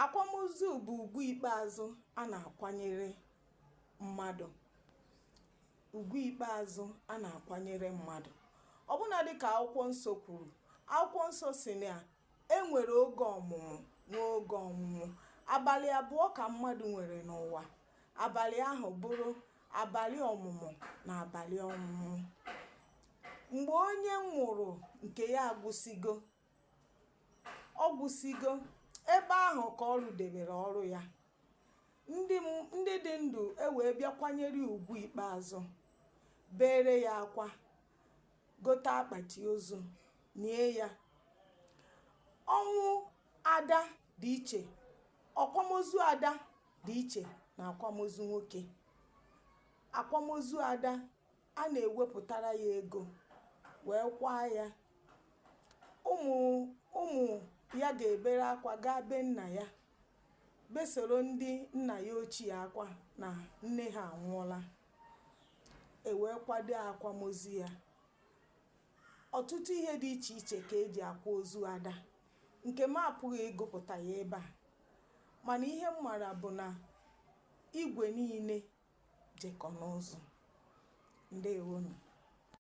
Akwamozu bụ ugwu ikpeazụ a na-akwanyere mmadụ, ugwu ikpeazụ a na-akwanyere mmadụ. Ọbụna dịka akwụkwọ nsọ kwuru, akwụkwọ nsọ sị na e nwere oge ọmụmụ nwee oge ọnwụnwụ. Abalị abụọ ka mmadụ nwere n'ụwa. Abalị ahụ bụrụ abalị ọmụmụ na abalị ọnwụnwụ. Mgbe onye nwụrụ, nke ya agwụsigo, ọ gwụsigo ebe ahụ ka ọ rụdebere ọrụ ya. Ndị dị ndụ e wee bịa kwanyere ya ugwu ikpeazụ, bere ya akwa, gote akpati ozu, nie ya. Ọnwụ ada dị iche, akwamozu ada dị iche na akwamozu nwoke. Akwamozu ada, a na-ewepụtara ya ego wee kwaa ya. Ụmụ ụmụ ya ga-ebere akwa gaa be nna ya, besoro ndị nna ya ochie akwa na nne ha anwụọla, e wee kwado akwamozu ya. Ọtụtụ ihe dị iche iche ka eji akwa ozu ada, nke m apụghị ịgụpụta ya ebe a, mana ihe m mara bụ na igwe niile jekọ n'ụzụ. Ndewonu.